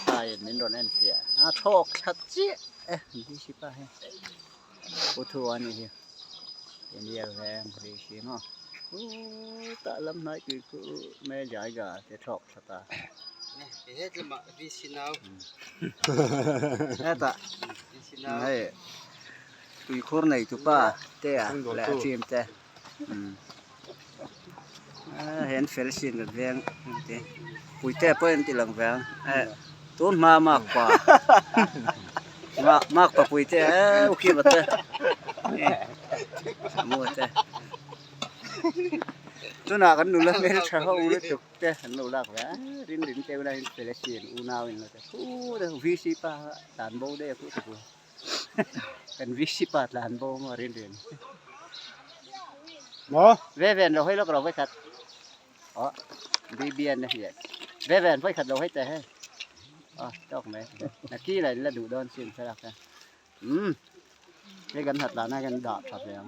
pa in min rawn en fiah a thlawk thla chiah e VC pa hi pu thu a nih hi India veng VC maw tah lam hnai tui khu me jaiga te thlawk thla ta hetah hei tuikhur nei tupa te a leh a team te. He an fel sin kan veng te puite pawh an ti lang ve ang eh tun hma makpa makpa puite eh ukhipa te mu te tunah kan nula hmeltha ho lutuk te an lo lak ve a rin rin te ula in fel sin unau in lo te khu te VC pa tlan bo daih a khuh te chu kan VC pa tlan bo maw rin rin. Maw? Ve ven lo hei lawk lo vawikhat. Aw, BBN na hian. Ve ven vawikhat lo hei teh hei. Aw, tawk mai. Na ki la in la duh dawn sin thlalak kha. Umm, hei kan hat lana kan dah tha ve ang.